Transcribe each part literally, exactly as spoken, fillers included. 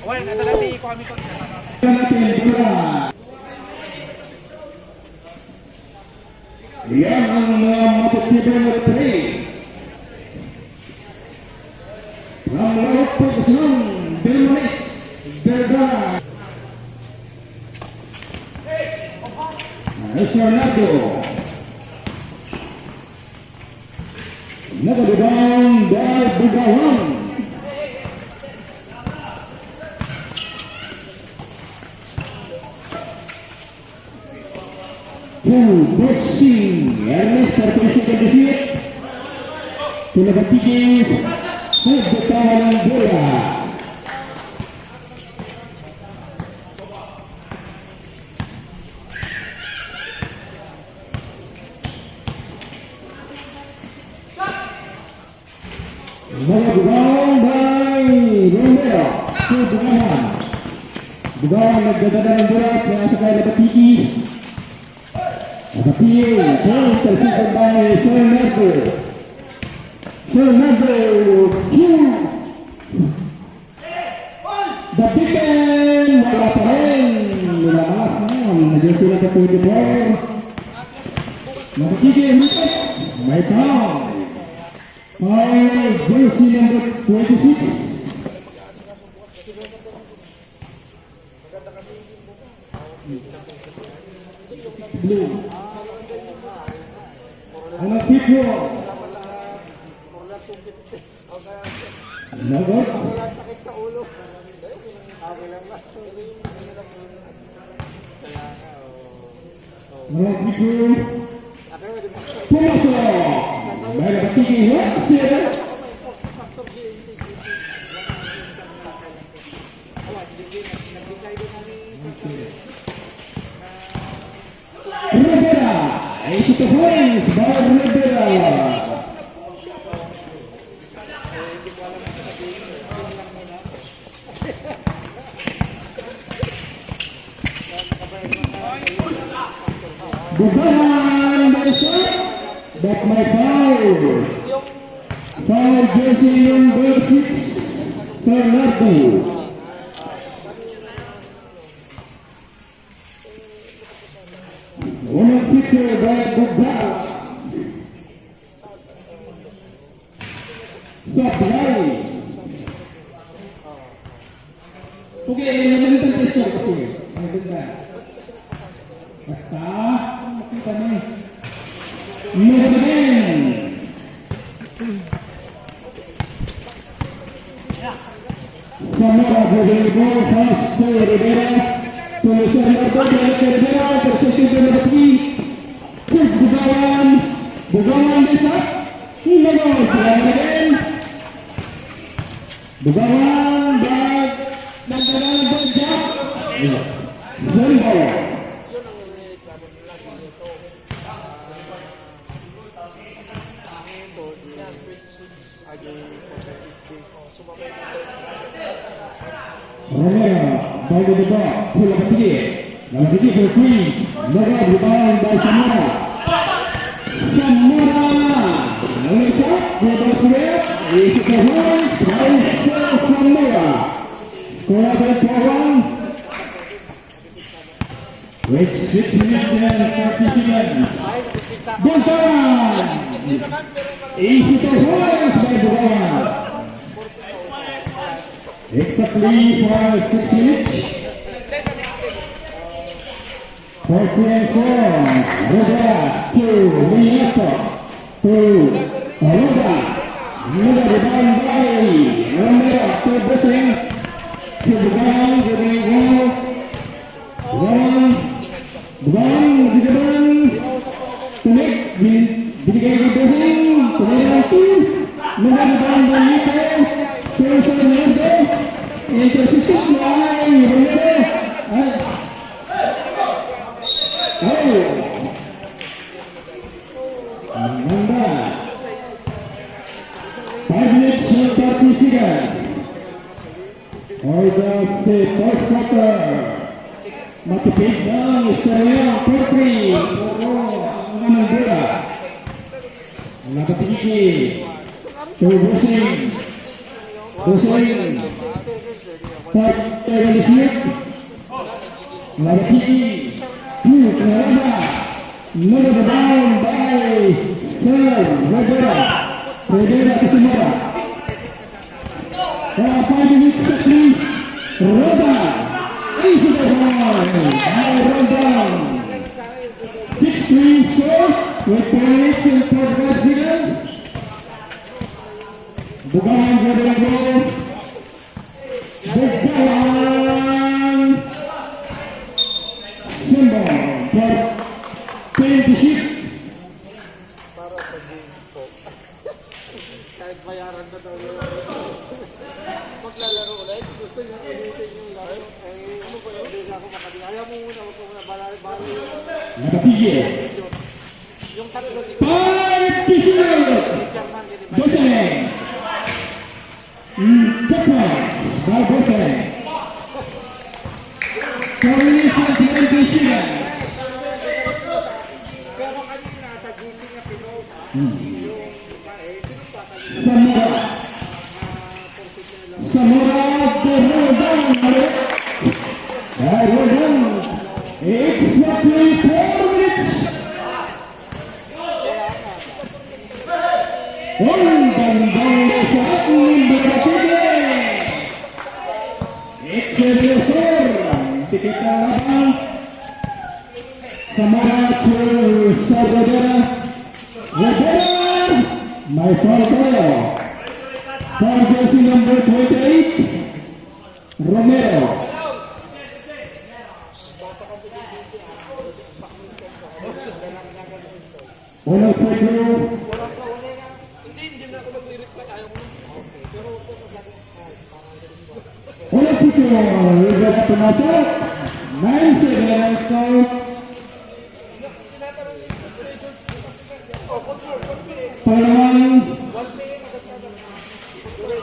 Yan ang mga matitibay na play. Ang lawak po sa Belmanes, Belga. Leonardo. Nakarebound by Bugawan. Bossing Ernest Arturo Gandisir. Pinakapigil. Nagdatawa ng bola. Mga Bugawan by Romero. To Bugawan. Bugawan nagdadala ng bola, pinasa kay Nabatiki. Nabatiki, goal, intercepted by Sir Nervo. Sir Nervo, two. The big man, wala pa rin. Nilabanan, naging sila sa twenty-four. Nabatiki, may foul. Foul, jersey number twenty-six. Blue. Ano, picture? Lagot. Ano, picture? Pumasok. May nakapigil. Sir. Rivera. Ay, ito po, Rivera. Bugawan, may shot. But may foul. Foul, jersey number six, Fernando. Unang free throw by Bugawan. Sablay. Okay, eh, magandang pressure kasi. Maganda. Basta, makita mo eh. Maganda. Zamora, dribble ball, pass to Rivera. To Mister Marco, balik kay Rivera, intercepted by Nabatiki. Bugawan, Bugawan, may shot. Nagot, Bugawan again. Bugawan, bag, nagdala ng ball, jump. Zone ball. Romero, ball to the ball. Pull up again. Now he gives a free. Nagot, rebound by Zamora. Zamora. Another shot. Rebound to the. Is it a one? By Zamora. Score by four one. With six minutes and forty seconds. Bugawan! Easy to Juarez by Bugawan. Exactly for six minutes. Forty and four. Rivera to Nieto. To Rosa. Another rebound by Romero. To Busing. To Bugawan. Rodrigo. Bugawan. Bugawan. Bugawan. Tunik. Bin-, binigay ni Busing. Tunik na ito. Another rebound by Nieto. To San Lorenzo. Intercepted by Romero. Ay. Oh. Manda. Five minutes and thirty seconds. Oras sa first quarter. Matipid ng Israel, four three. Ang bola. Nabatiki. To Busing. Busing. Pag-, Number two, Canada. Number down by Sir Rivera. Rivera to Zamora. Uh, five minutes to three. Roda. Easy to run. By Roda. Six three score. With three minutes and forty-five seconds. Bugawan, Rivera. Buggawan. Simbang for twenty-six. Para sa game po. Kahit bayaran na daw yun. Maglalaro ulit. Gusto niya ulitin yung laro. Eh, ano ba yun? Hindi ako makali-, ayaw mo muna, huwag mo muna. Bala-, bala yun. Nakatigil. Yung tatlo siguro. Five to zero. Chairman, hindi ba? Dose. Mm, Pepe, Barbosa. Coronation twenty-seven. Mm. Zamora. Zamora de Roldan. Ay, Roldan. Exactly four minutes. Ong bandang desa ni Bukatike. Exterior, tikit na laban. Zamora to Sir Rivera. Rivera! May foul tayo. Foul jersey number twenty-eight, Romero. Unang free throw. Unang free throw. Rebound, pumasok. Nine seven score. Pangalan.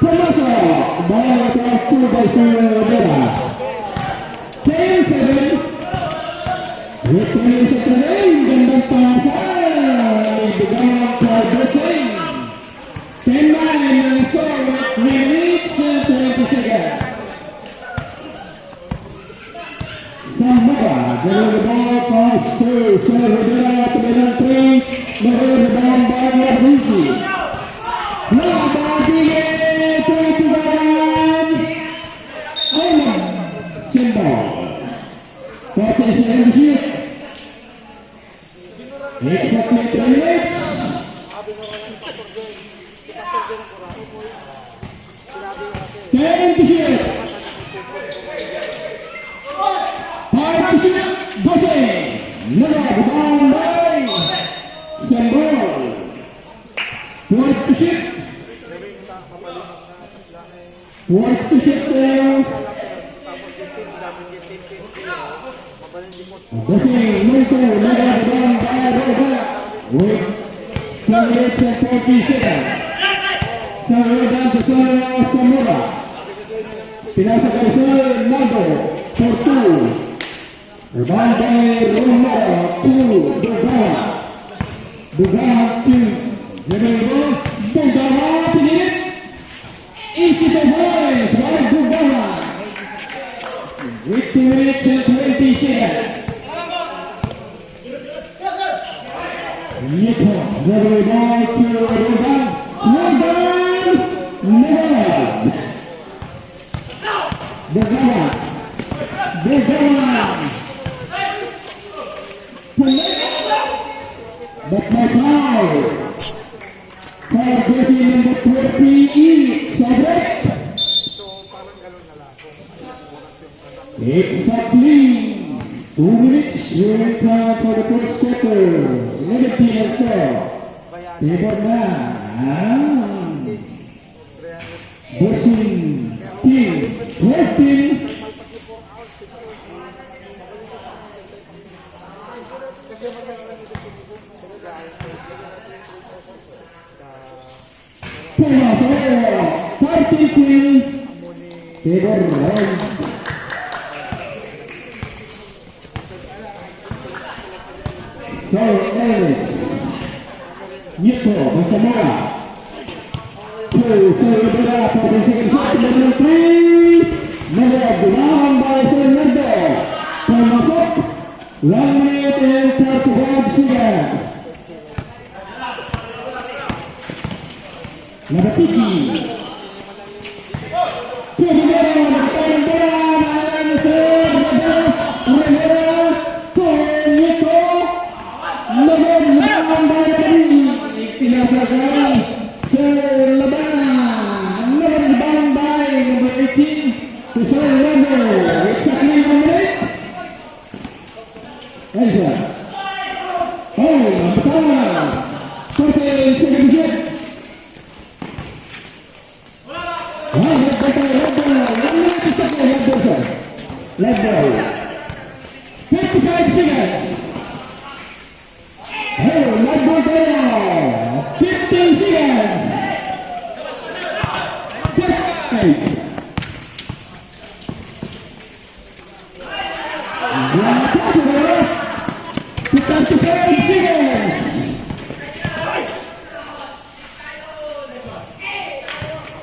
Pumasok, bola atras to by Sir Rivera. Ten seven. Replay sa tren, gandang pasa. Ibigay ang Cardoso. Ten nine, Minnesota, with minutes and twenty seconds. Zamora, the rebound pass to Sir Rivera, to the three, the rebound by Rodriguez. Nabagay to Tibayan. Amen. Simba. Pati si M C. Exactly three minutes. Ten to shoot. Five to shoot. Dose. Nila, rebound by Sembol. Four to shoot. Four to shoot. Bossing, Monto, nagagawa ang Rosa. With two minutes and forty seconds. Sa Rodan, sa Zamora. Pinasa kay Sir Naldo for two. Rebound by Romero to Bugala. Bugala to Romero. Bugala, pinilit. Easy to boys, Mark Bugala. With two minutes and twenty seconds. Nico, another ball to Rodan. Rodan! Rodan! Bugala. Bugala. But my foul. Foul jersey number twenty-eight, Sabrek. Exactly. Two minutes remaining time for the first quarter. Negative score. Favor na. Ah. Bossing team, twelve team. Pumasok, thirteen team. Favor round. So, Ellis. Nieto, Bangsamora. To, Sir Rivera, for the second shot, number three. Number Dumaon by Sir Nardo. Pumasok. One minute and thirty-five seconds. Nabatiki. Pumigara, nagtayang bola, ayan si Rivera, Rivera, Tonito, Laban, laban, laban, laban, pinasagay, Sir Laban, laban, laban, number eighteen, Sir Rivera, exactly one minute. Ay, siya. Oh, ang bola. Corte, second shot. Ah, red ball tayo, red ball. One minute to second, red ball, sir. Red ball. Fifty-five seconds. Oh, red ball tayo. Fifteen seconds. Fifty-five. One minute to go. Fifty-five seconds.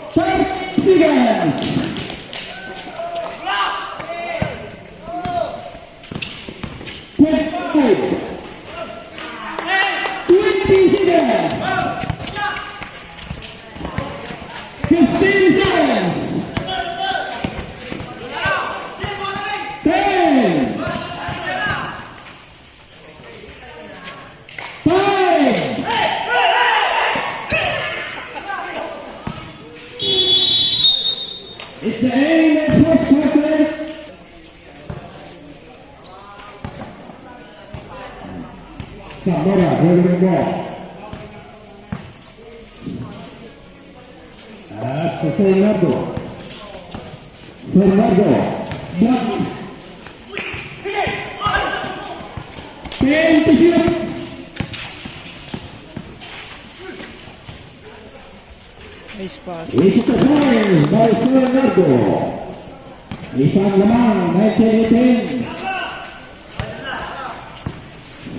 Thirty seconds. Twenty-five. Twenty seconds. Fifteen seconds. Ten. Five! It's the end of first quarter. Zamora, holding ball. Ah, si Fernando. Fernando. Block. Ten to shoot. Nice pass. It's a point by Fernando. Isang lamang, nineteen eighteen.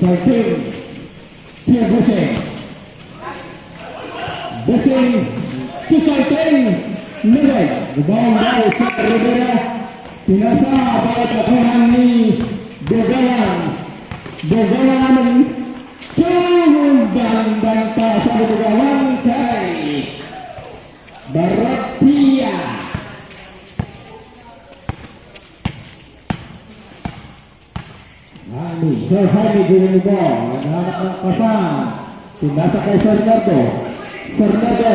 Sarting. Pierre Busing. Busing to Sarting. Nilay. Rebound by Sir Rivera. Pinasa by Takuhan ni Dogalan. Dogalan. Tulong dan banta sa Dogalan kay Baratia. Jaime, Sir Jaime Guillermo, naghahanap ng pasan. Pinasa kay Sir Nardo. Sir Nardo,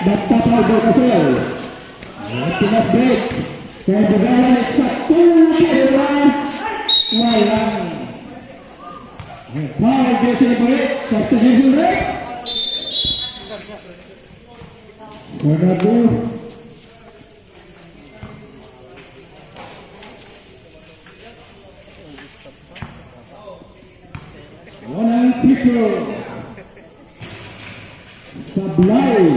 nagpapaldo kasi. Pinasbit. Kay Bugala, eksakto, pero walang. Foul, Jason Brit, substitution break. Sir Nardo. Unang free throw. Sablay.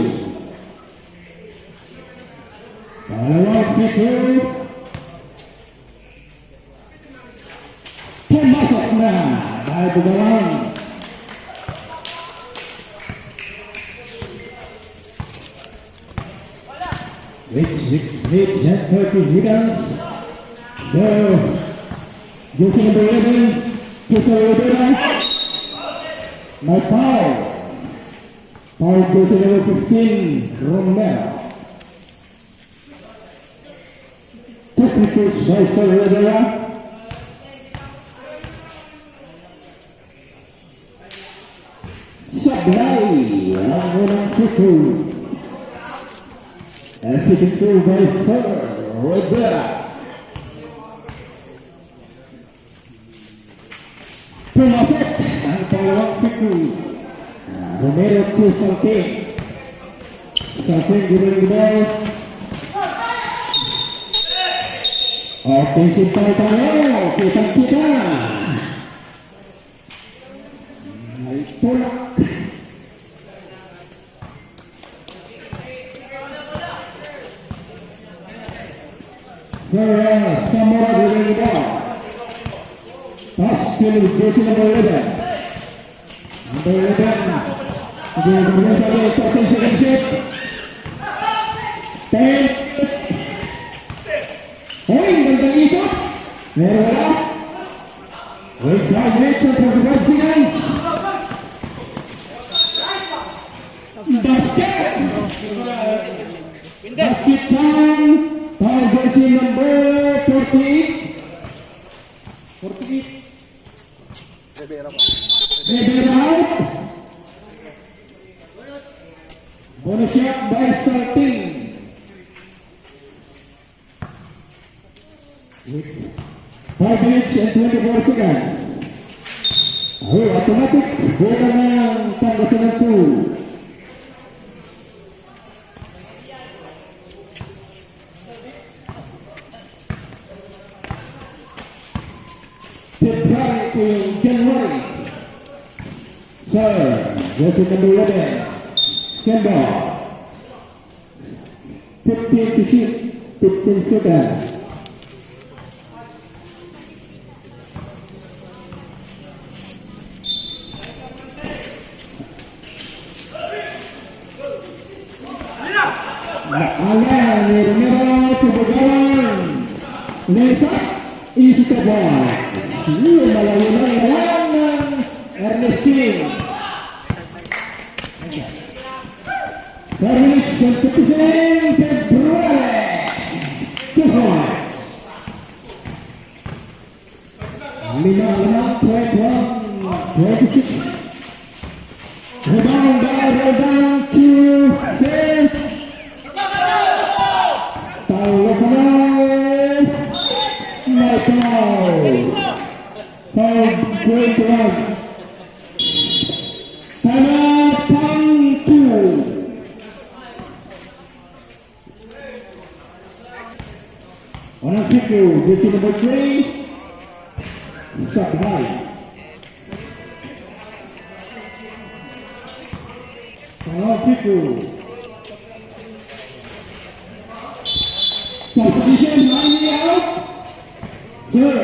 Pangalawang free throw. Pumasok na. Dahil bumalang. With six minutes and thirty seconds. The goalkeeper number eleven, Jose Rivera. May foul. Foul, goalkeeper number fifteen, Romero. Technicals by Sir Rivera. Sablay ang unang free throw. Executed by Sir Rivera. Pumasok ang pangalawang free throw. Ah, Romero to Salting. Salting, gumagalaw. Offensive foul tayo. Kitang-kita. Ay, tulak. Sir, uh, Zamora, the leader. Pass to jersey number eleven. Number eleven. Again, the second shot. Ten. Oy, Pero wala. With five minutes and forty-five seconds. Basket! Basket time. Foul jersey number forty-eight. Forty-eight. Rivera out. Bonus shot by Salting. Five minutes and twenty-four seconds. Oh, automatic. Bola ng Pangasinan two. February to January. Sir, jersey number eleven, Kemba. Fifteen to shoot, fifteen seconds. Ala ni Romero, Tubugawan. Lesa, Isitaba. Iyo, malayo lang, lawan ng Ernestine. Ernest Santipiseng February. Two points. Lima, lima, twenty-one, twenty-six. Rebound by Roldan Q. Saint. Talo ka na. May foul. Foul, twenty-one. Timeout, Pangasinan. Unang free throw, jersey number three, Sabhay. Pangalawang free throw. Substitution, line out. Sir.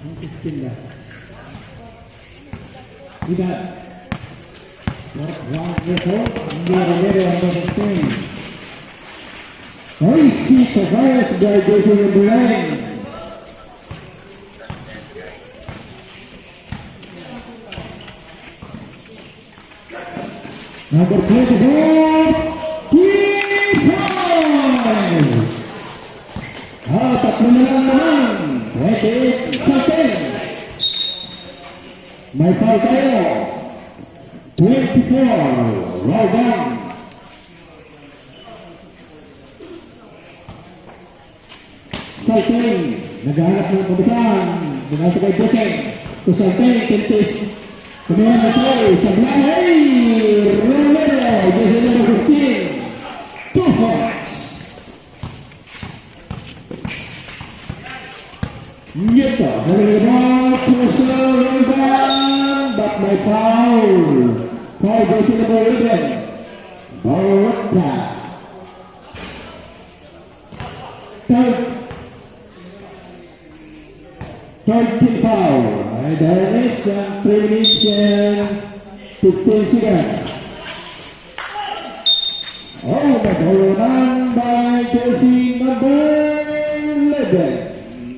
Ang fifteen na. Edad. One years old, Romero, number fifteen. Oy, si Tobias, graduation number nine. Number twenty-four, Kipan! Ah, tatlo na lang naman. Twenty-eight, Salting. May foul tayo. Twenty-four, Roldan. Salting, naghahanap ng kabitan. Binasa kay Buseng. To Salting, tintis. Kumain na tayo. Sablay! Romero, jersey number fifteen. Two points. Nieto, nalilibang, puso, rebound, but may foul. Foul, jersey number eleven. Barota. Third, third team foul. Ay, dahil sa three minutes and fifteen seconds. Oh, naghawanan by jersey number eleven.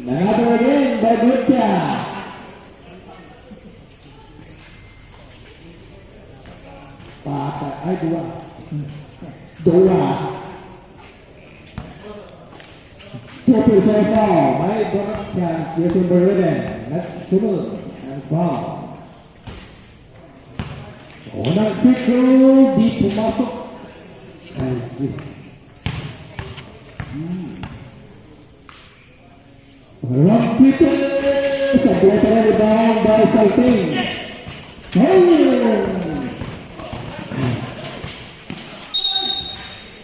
Another again by Barota. Patay. Ay, dua. Dua. Super Saipaw, may donut siya, Justin Berlin, nagsunod, and foul. Unang free throw, di pumasok. And, hmm. Round three, sa bola, rebound by Salting. Oh!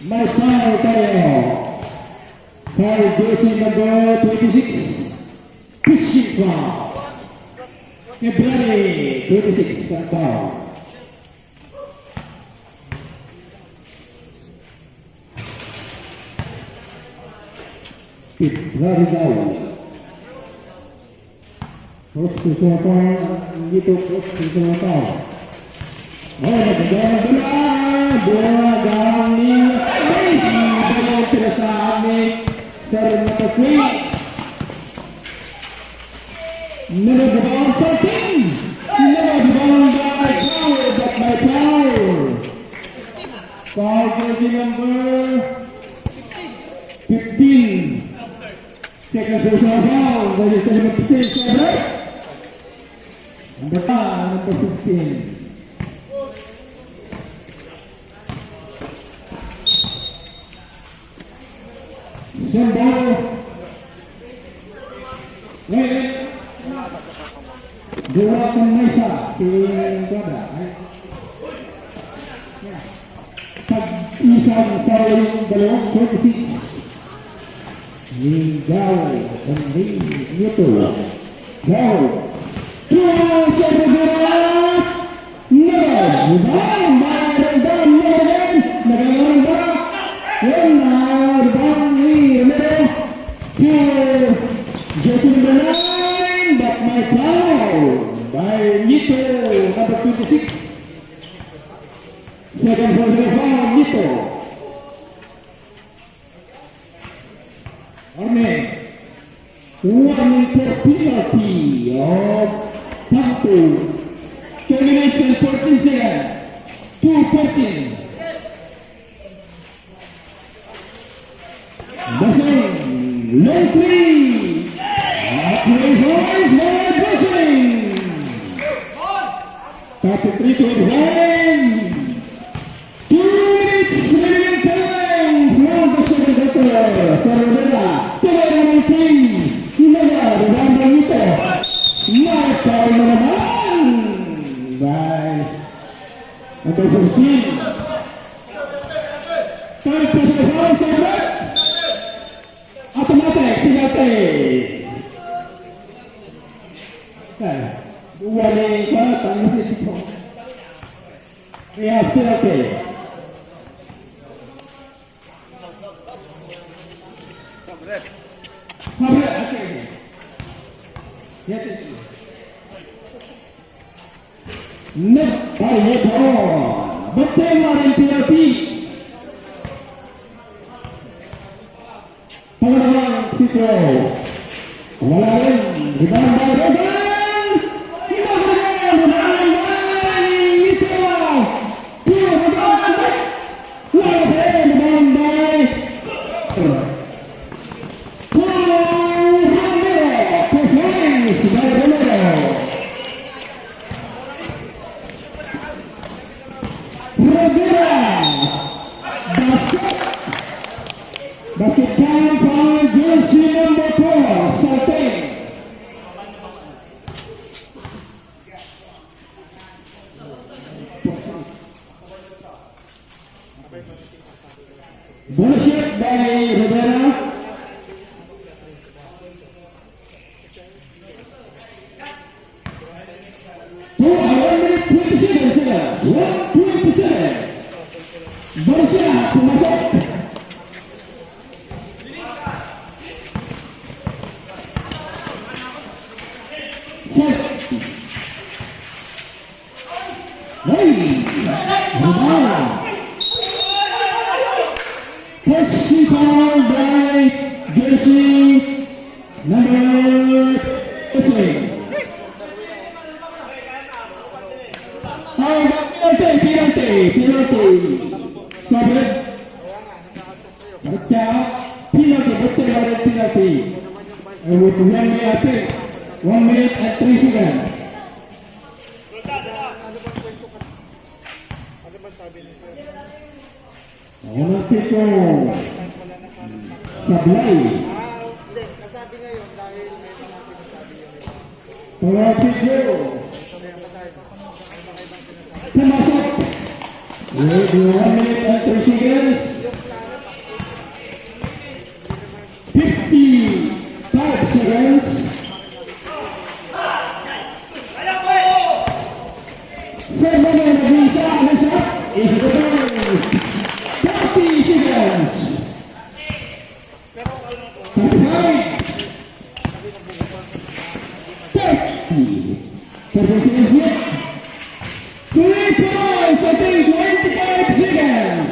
May foul tayo. Foul, jersey number twenty-six. Pushing foul. February twenty-six, ang foul. February daw. Cross to center, dito, cross to center. Oh, nagdala, bola, gawang ni Number rebound, thirteen. Number rebound by Paul, but by Paul. Foul jersey number fifteen. Second personal foul, jersey number fifteen, Sobret. Number five, number fifteen. Sembol. Wait. Dua kan Mesa. Tingin ko na. Ay. Pag-isang sa yung dalawang twenty-six. Miguel Henry Nieto. Go! Two, sa Rivera! No! Rebound by Roldan Morgan! Naglalaro ba? Yun, ah, rebound ni Romero. To jersey number nine, but my foul by Nieto, number twenty-six. Second personal foul, Nieto. Army, warning for penalty of Tanto. Termination fourteen seconds. Two fourteen. Basing, long three. At rebound by Basing. Thirty-three to resign. Two minutes remaining time from the second quarter. Sa Rivera, tira ng three. Nagagawa na ito. May foul na naman. By number fifteen. Third personal foul, Sobret. Automatic, penalty. Eh, dua ni, ah, tanggal dito. Kaya penalty. Sobret, okay. Yes, yes. Nagbayad ako. Ba't tayo maraming penalty? Pangalawang free throw. Wala rin. Rebound by Rodan. Rebound by Rodan. Rebound by Rodan. Wala rin. Rebound by Paul Romero. Performance by Romero. Rivera. Basket. Basket count by jersey number four, Salting. Bonus shot by Rivera. Two, ah, one minute twenty-seven seconds. One twenty-seven. Borussia, pumasok. Set. Hey! Rebound. First foul by jersey number eighteen. Oh, penalty, penalty, penalty. Sabi, penalty, penalty, penalty. Eh, with one minute, I think. One minute and three seconds. Unang pito. Sablay. Pangalawang pito. Pumasok. With one minute and three seconds. Fifty-five seconds. Sermon na nag-iisa, ano siya? Isa ko pa. Thirty seconds. Thirty-five. Thirty. Thirty seconds yet. Three points, I think, twenty-five seconds.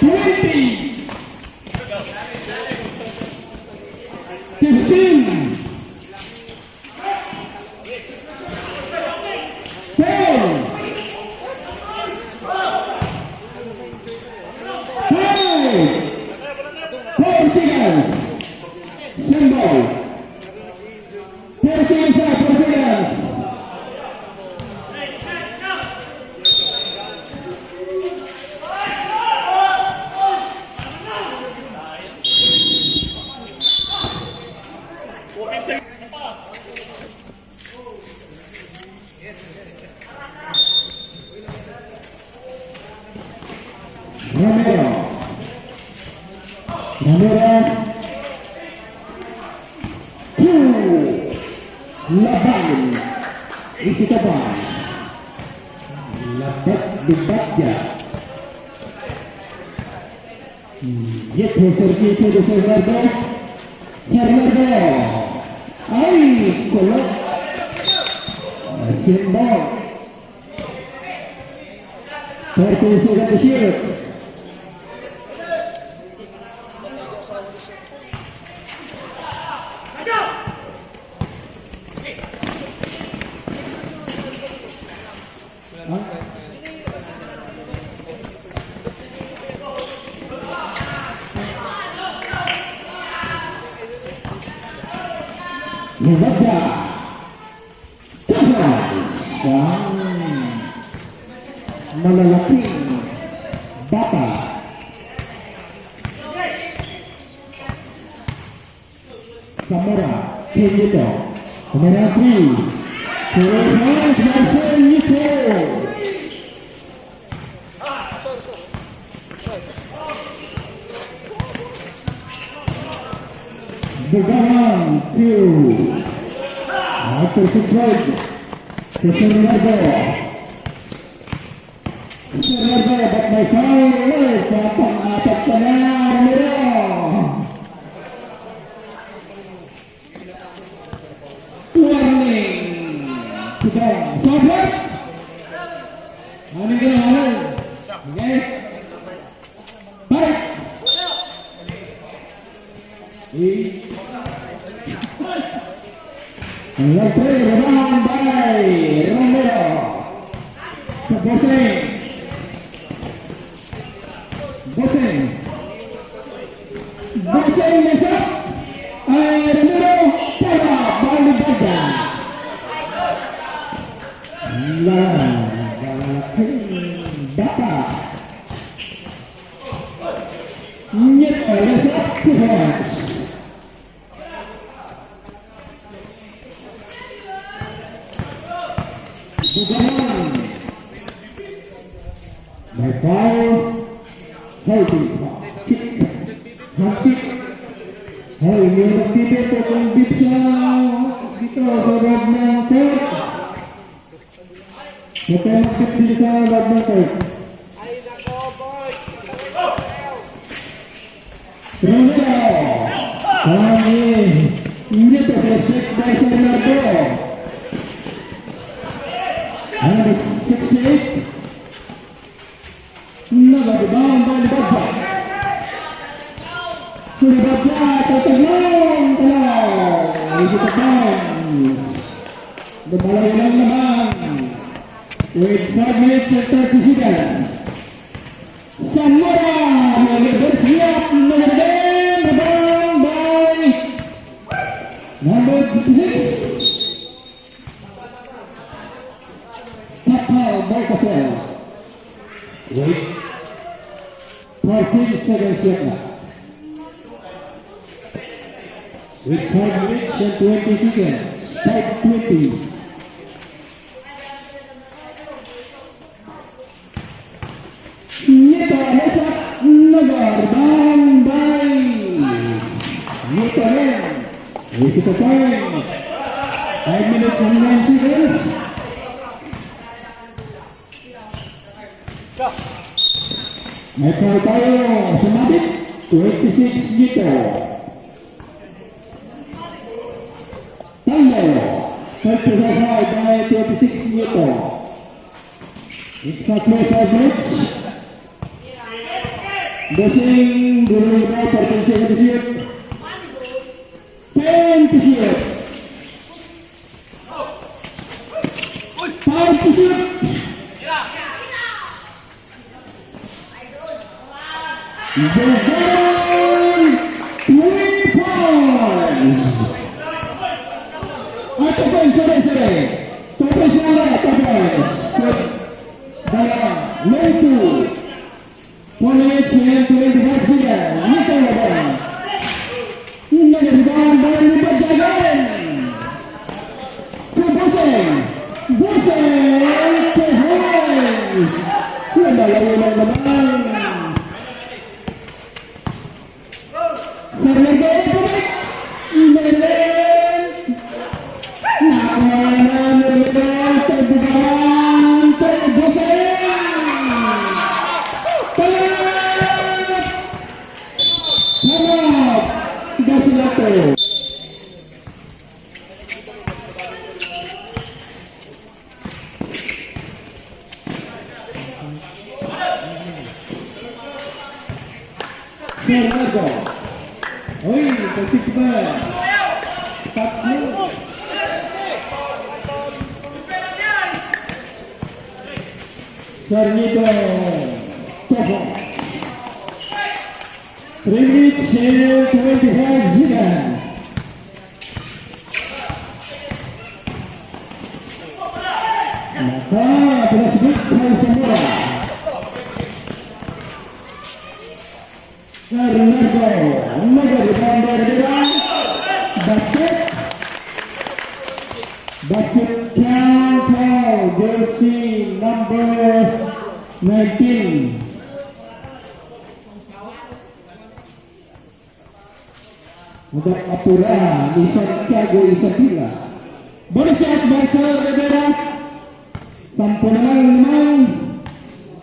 Twenty. Four seconds. Symbol. Four seconds, four seconds. Romero. Romero. Two. Laban. Ikitaban. Labat, libat ya. Yet, Sir Tito de Sir Nardo. Sir Nardo. Ay, kulot. Symbol. Thirty seconds to shoot. Lumabas. Taga. Isang malalaking bata. Samora, Kenito. Samora, three. Samora, Marcel Nito. Bugawan, two. After six points. Sir Nardo. Sir Nardo, but may foul. Uy, kapang-apat ka na, Romero. Warning! Sidong! Sobra! Warning ka na, warning! Okay? Balik! Eight. Number three, rebound by Romero. Sa Boseng. Boseng. Boseng, mesa. Ay, Romero, para, balibaga. La, la, la, la, bata. Nyet, mesa, two points. Bugawan. May foul. Holding foul. Kick. Hand kick. Hoy, may nagtitipon ng bibsa dito sa loob ng court. Patay na pitpili sa loob ng court. Romero. Kami. Hindi pa perfect by Sir Nardo. Number sixty-eight. Nagadiba ang balibaga. Libaga, tataglong, talaw. Hindi pa. Lumalayo lang naman. With five minutes and thirty seconds. Samora, may reverse layup, number ten, rebound by number six. Papa Marcasol. Wait. Fourteen seconds yet na. With five minutes and twenty seconds. Five twenty. Nito, nasa, nagarban by Nito rin. Nito pa rin. Five minutes and nine seconds. May foul tayo. Sumabit. Twenty-six Nito. Talo. Thirty-five by twenty-six Nito. It's not close five minutes. Bossing, dulong na, thirteen seconds to shoot. Ten to shoot. Five to shoot. Vergara, three points. Ah, two points, sorry, sorry. Two points lang, ah, two points. Dala, low two. Four minutes and twenty-five seconds. Nito na ba? Nagagawa ba ni Badyagan? Sa Buseng. Buseng to Hoy. Lumalayo lang naman. Sa Miguel, pabalik. Miguel. Nakuha na ni Miguel. Sa Bukawan. Sa Buseng. Pabalik. Come on! Tigas na to. Fernando. Oy, positiva. Tatlo. Sarmiento. Toho. Three minutes and twenty-five seconds. Naka, pinasibit kay Zamora. Bernardo, nag-rebound, Rivera. Basket. Basket count, jersey number nineteen. Agak apura ni Santiago Isabela. Bola shot by Sir Rivera. Sampo na lang naman.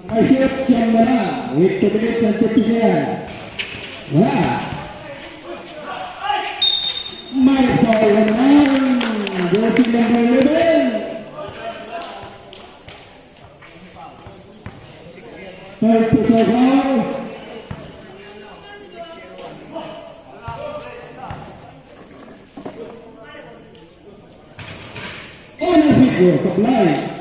May shot, siyam na lang. With two minutes and fifty seconds. Wala. May foul naman. Jersey number eleven. Third to Cesar. Owner Figo, supply.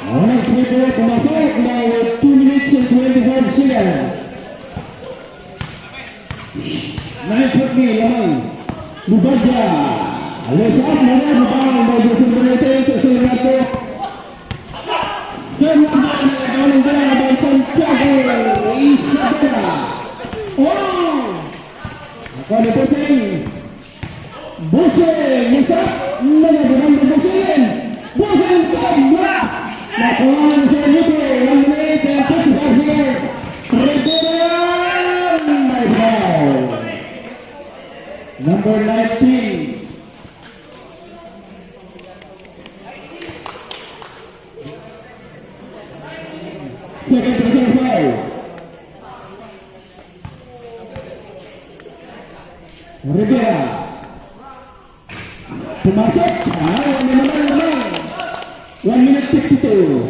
Ang free throw, pumasok na with two minutes and twenty-five seconds. Nine forty, lamang. Lubadya. Alis up, mara, rebound by Jason Benitez, sa Leonardo. Sa Leonardo, rebound by Santiago Isabela. Oh! Ako na po sa inyo. Busing, isa, nagabunan na Busing. Busing, tabla. Nakuha na si Enrique, one minute and fifty-five seconds. Rebound, my foul. Number nineteen. Second personal foul. Rivera. Pumasok. Ah, wala naman, naman. One minute fifty-two.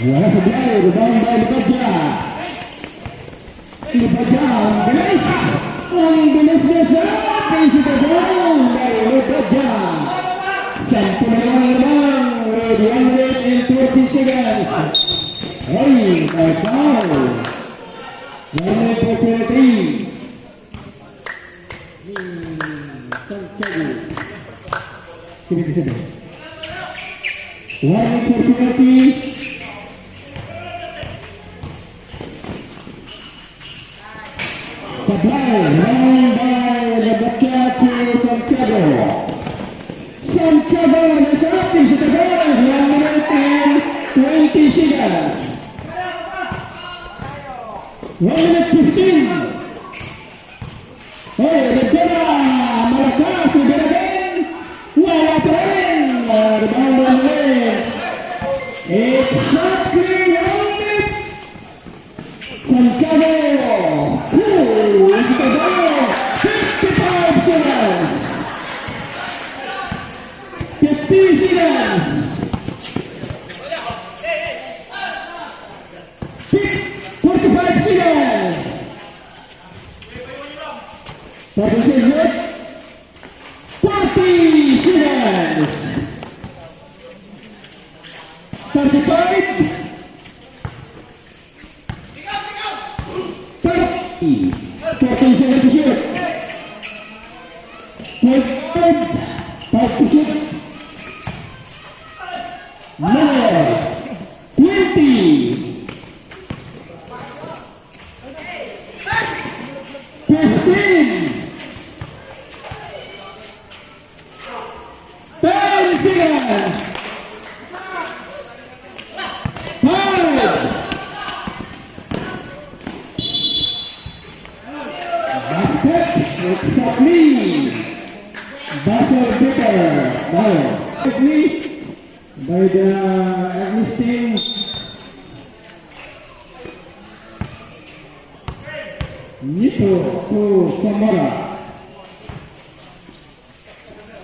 Wala sa biyahe, rebound by Lubadya. Lubadya, ang bilis! Ang bilis niya sa ating si Gabon by Lubadya. Sampo na lang naman, with one minute and thirty seconds. Ay, may foul. One minute for penalty. Santiago. Sige, sige. Warning for penalty. Sablay, round by Rebecca to Santiago. Santiago, nasa ating sa tagal, one minute and twenty seconds. One minute fifteen. Hey, Rivera! Malakas, Rivera din! Wala pa rin! Ah, rebound, wala rin! Exactly one minute! Santiago! Cool! Santiago! Fifty-five seconds! Fifty seconds! Fif-, forty-five! Forty seconds. Thirty-five. Thirty. Thirty seconds to shoot. Point five. Five to shoot. Minute. Twenty. Fifteen. Ten seconds. Five. Basket. Exactly. Buzzer beater. Now, quickly. By the Agnes team. Nito to Samora.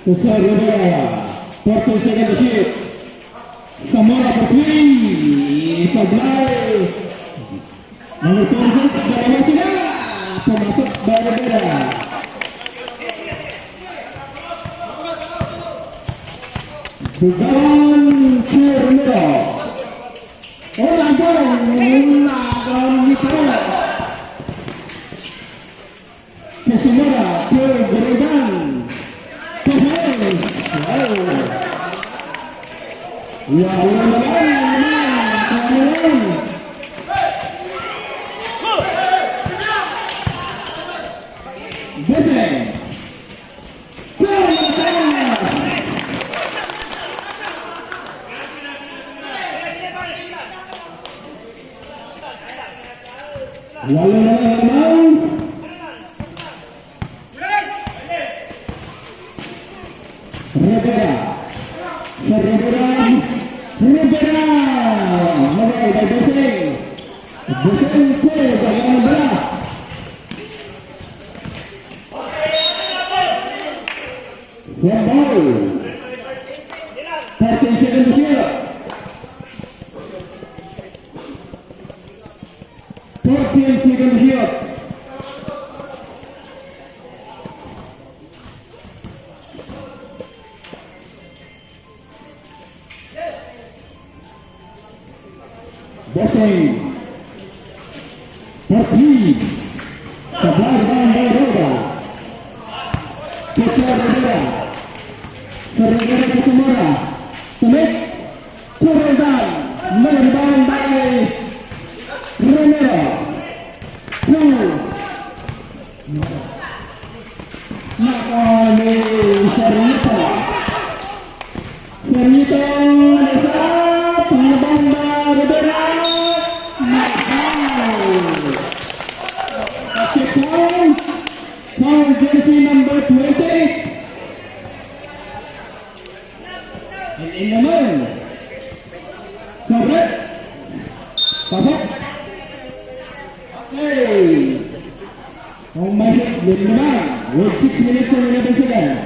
To Sir Rivera. Thirty seconds to shoot. Samora for three. Sablay. Number twenty-six, dalawa sila. Pumasok by Rivera. Dugalan si Romero. O, lagan, lagan ni Perez. Kesumara, Perez, Perez. Wow. Wow, lagan, lagan, lagan. Bete. Walo na lang. Rivera. Sa Rivera. Rivera. Mabay, by Dosing. Dosing ko, dagan na bola. One ball. Fourteen seconds to shoot. Fourteen seconds to shoot. Bossing. Perez. Sablay rebound by Roda. Pitcher Rivera. Sa Rivera to Samora. Sa net. Kurang down. May rebound by Romero. Two. Nako ni Sarmiento. Sarmiento, nasa, panabang na Rivera. Nako. At the point, foul jersey number twenty-eight. An-, in naman. Sobra. Pasok. Okay. Oh my God, yun naman. With six minutes and eleven seconds.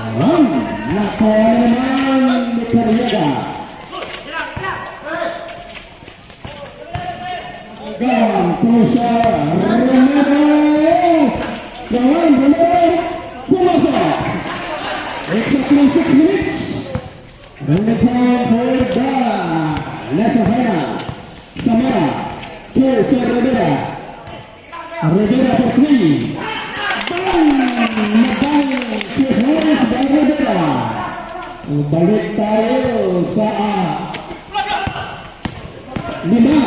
Ayan. Nakuha na naman ni Carriaga. Gawang pusa, Romero! Gawang Romero! Pumasok! Exactly six minutes. Only time for the lesser final. Samora, pusa Rivera. Rivera for three. Bang! Nabang! Pusa Rivera. Balik tayo sa, ah, Lima.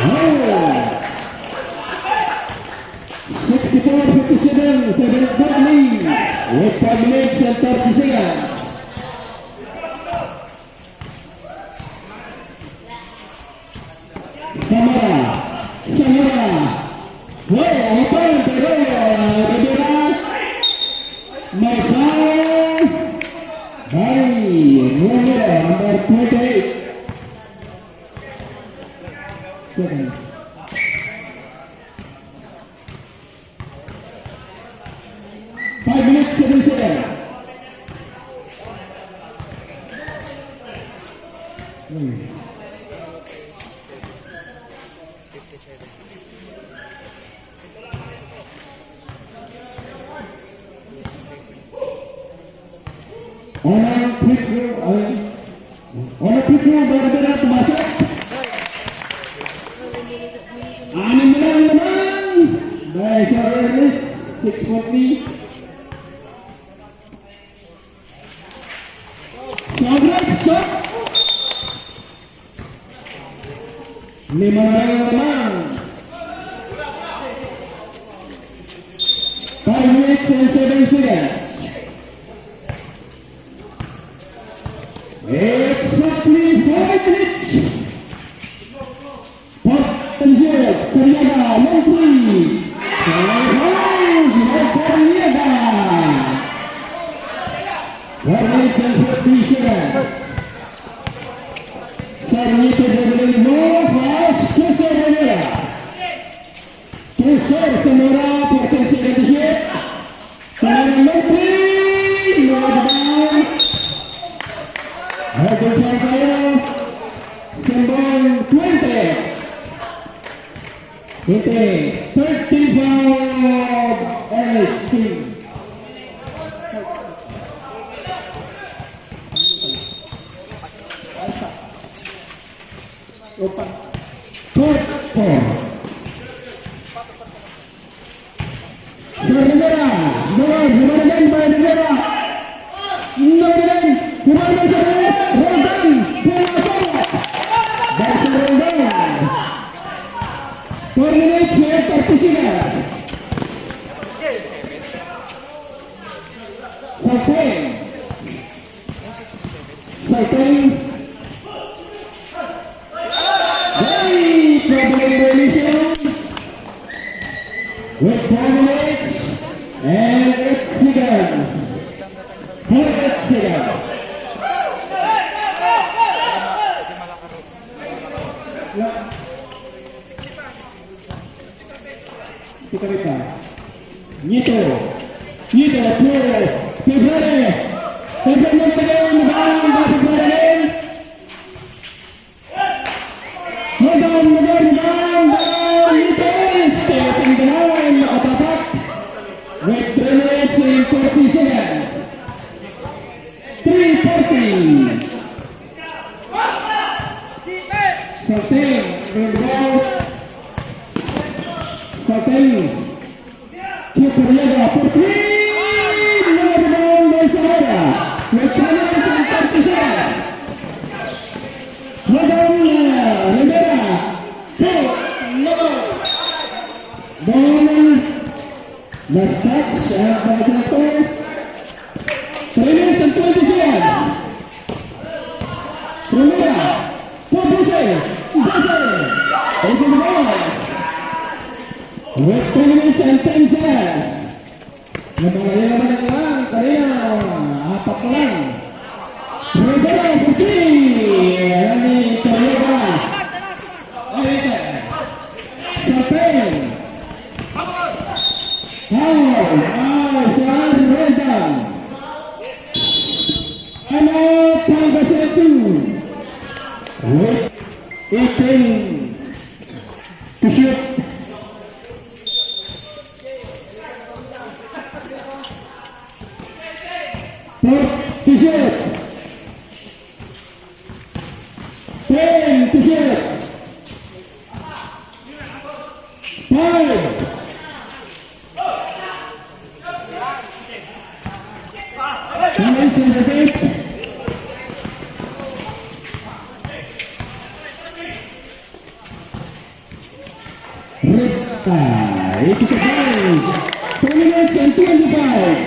Oh. Sixty-four fifty-seven, seven point lead. With five minutes and thirty seconds. Samora. Samora. Hoy, ano pa yun? Pero, ah, Rivera. May foul. By Romero, number twenty-eight. Second. Five minutes, seven seconds. Hmm. On a free throw, ay, on a free throw, Barbera, pumasok. Anim na lang naman. Dahil sa Ernest, six point lead. Sobra, shot. Lima na lang naman. Five minutes and seven seconds. Exactly five minutes. Pagtanggol, Cariaga, long three. Ay, ay, ay, Cariaga. Four minutes and fifty seconds. Sarmiento de Belen mo, pass to Zamora. To Zamora, fourteen seconds to shoot. Zamora, no three, no rebound. Head to Zamora. Simbang twenty. Twenty, thirteen foul, Ernest King. Opa. Court four. Rivera, Rivera, Rivera, Rivera. No, Rivera, Rivera, Rivera, Roldan, pumasok. Barca Roldan. Four minutes and thirty seconds. Fourteen. Second. Hey, trouble in the mission. With four minutes and eight seconds. Four seconds. Tika rita. Nieto. Nieto, Flores. February. February, February, February. Rebound, rebound, rebound, rebound. Nieto, stepping the line, atatak. With three minutes and forty seconds. Three forty. Sarteng, rebound. Sarteng. Kiyo Cariaga, for three! Rebound by Zamora. May tama sa Partisan. Rebound, uh, Rivera. Two, no. Ball. Last touch, ah, para dito. Three minutes and twenty seconds. Primera. For Jose. Jose. Into the ball. With three minutes and ten seconds. Namalayan naman ang lang. Kanina, apat na lang. Rivera, for three. Ayan ni Cariaga. Sa pen. Foul. Foul sa Roldan. Ano, Pangasinan two. Eighteen to shoot. Four to shoot. Ten to shoot. Five. Nice in the paint. Rita, it's a point. Two minutes and twenty-five.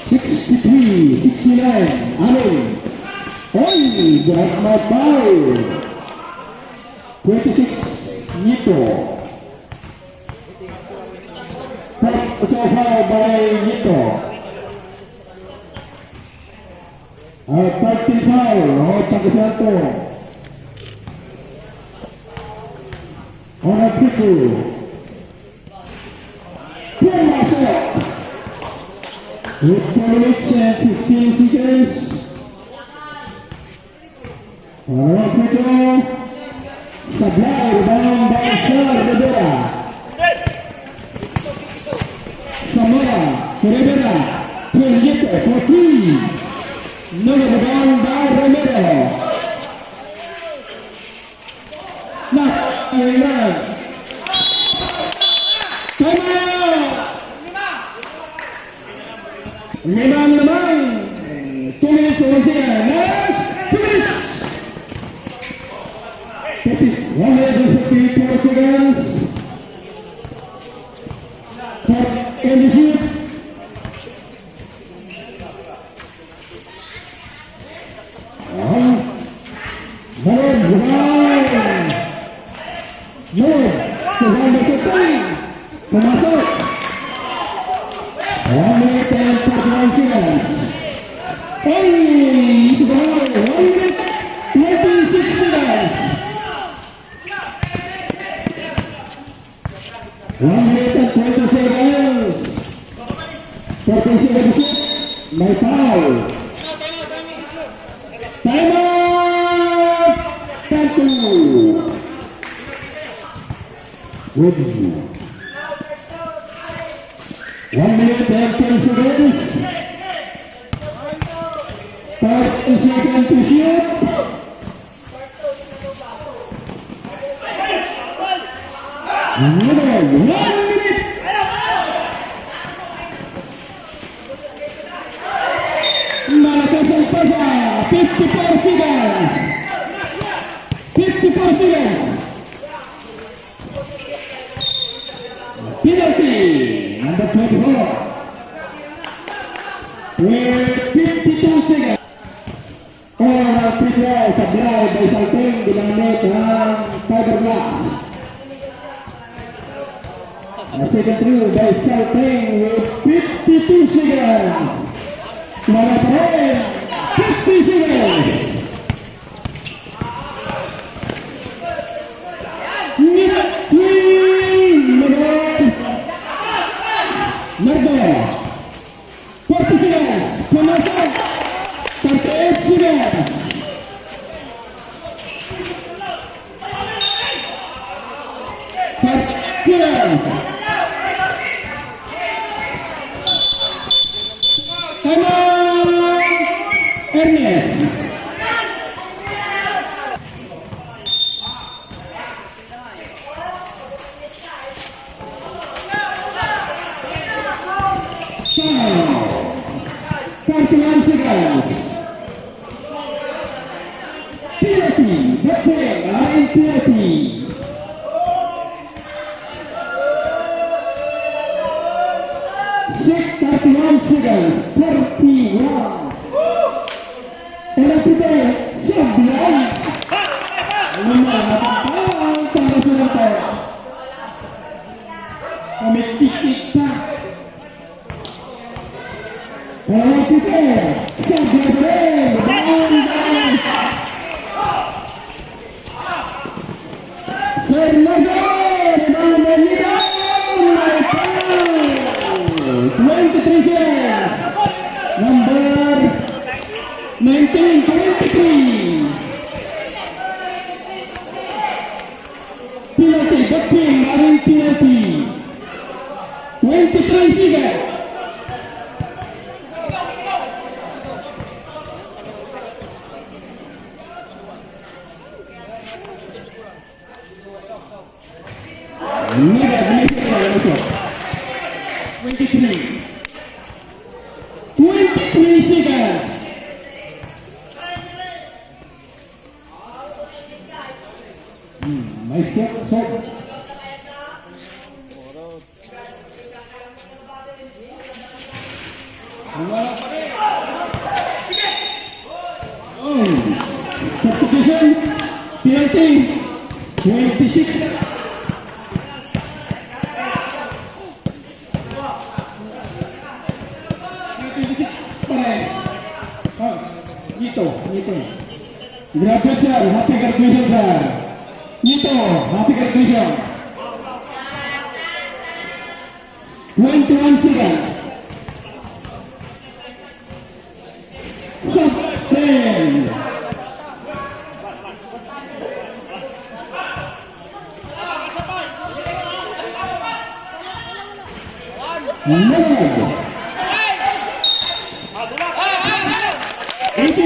Sixty-three, sixty-nine, Allen. Oy, drop my foul. Twenty-six, Nieto. Foul, foul by Nieto. Ah, thirteen foul, oh, Pangasinan two. On a triple. Pumasok! With four minutes and fifteen seconds. Para free throw. Sablay, rebound by Sir Rivera. Zamora, Rivera. Nunumugan da Romero. Na, ayun na. Time out! Liman naman. Two minutes, one seconds. Last two minutes. One minute and fifty-four seconds. Third, and shoot. Ah. Malog, wow! Malog, kuha mo sa tayo. Pumasok. One minute and thirty-one seconds. Ay, isa pa, one minute, twenty-six seconds. One minute and twenty seconds. Thirty seconds. May foul. Time out! Time to. With you. One minute and ten seconds. Thirty seconds to shoot. Another one minute. Malakas ang pasa. Fifty-four seconds. Fifty-four seconds. Penalty. Number twenty-four. With fifty-two seconds. Oras na free throw, sablay, may salting, ginamit ang fiberglass. A second throw by Salting with fifty-two seconds. Wala pa rin, fifty seconds. Ni-, ni-, Nardo. Forty seconds. Pumasok. Thirty-eight seconds. Thirty-eight seconds. Time out, Ernest. Foul. Thirty-one seconds. Penalty. Between. Aray penalty. Six, thirty-one seconds. Thirty-one. Era pito, sablay. Ano mo, napapawang para sa mata. Umitiktik ka. Era pito, sablay pa rin. Rebound, rebound. Fernando, rebound, rebound, my God! Twenty-three seconds. Number nineteen, twenty-three. Penalty, Between, aring penalty. Twenty-three seconds. Mira, mira, mira. Twenty-three. Twenty-three seconds. Hmm, may shot, shot. Oh. Substitution. Penalty. Twenty-six. Twenty-six. Pare. Oh. Nito. Nito. Graduate, sir. Happy graduation, sir. Nito, happy graduation. Twenty-one seconds. Shot ten. Manag. Eight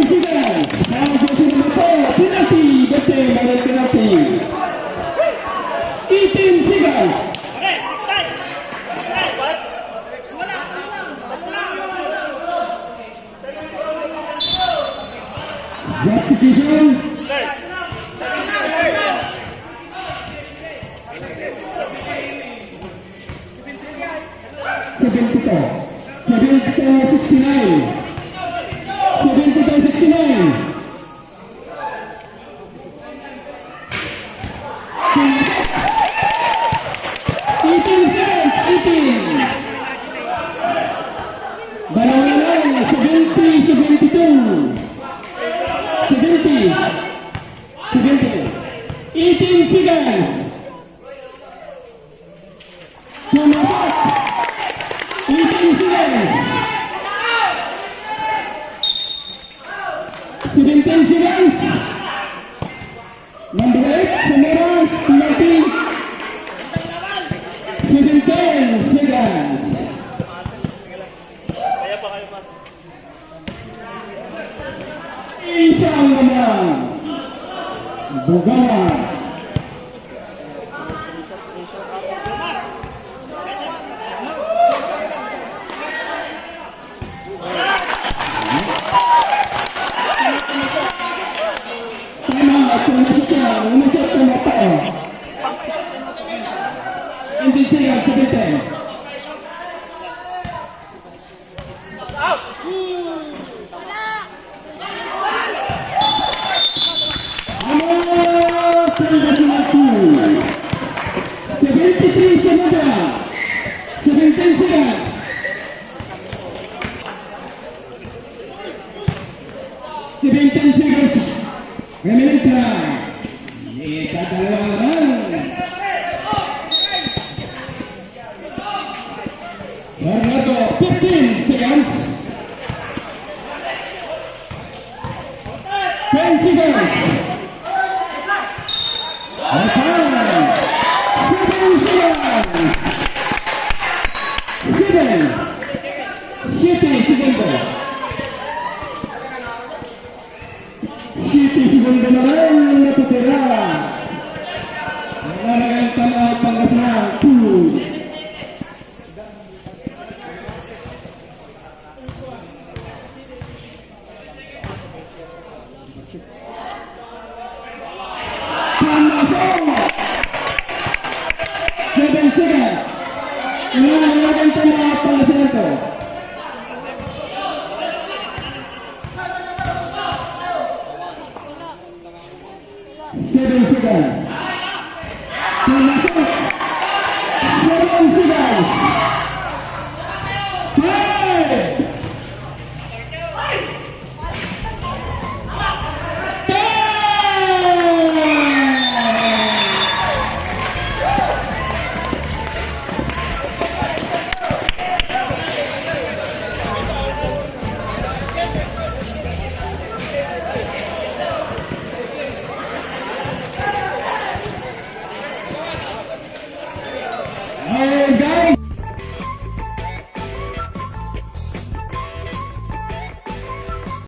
Repetition. Seventy-two. Seventy-two sixty-nine. Seventy-two sixty-nine. Eighteen seconds, eighteen. Dalawa na lang, seventy, seventy-two. Seventy. Seventy. Eighteen seconds. Kumapat. Eighteen seconds. Seventeen seconds. Number eight, Samira, penalty. Seventeen seconds. Isang naman. Bugawan. Tama, tama siya. Ano siya, tama pa. Hindi siya, sabi tayo. Seventy-three seconds. Seventeen seconds. Seventeen seconds. Remaining time. Ikadalawa naman. Bernardo, fifteen seconds. Ten seconds. Seven seconds. Seven. Siete segundos. Siete segundo na lang natitira. Naragan pa na Pangasinan, two. Pangasinan. Seven seconds. Naragan pa na Pangasinan, two.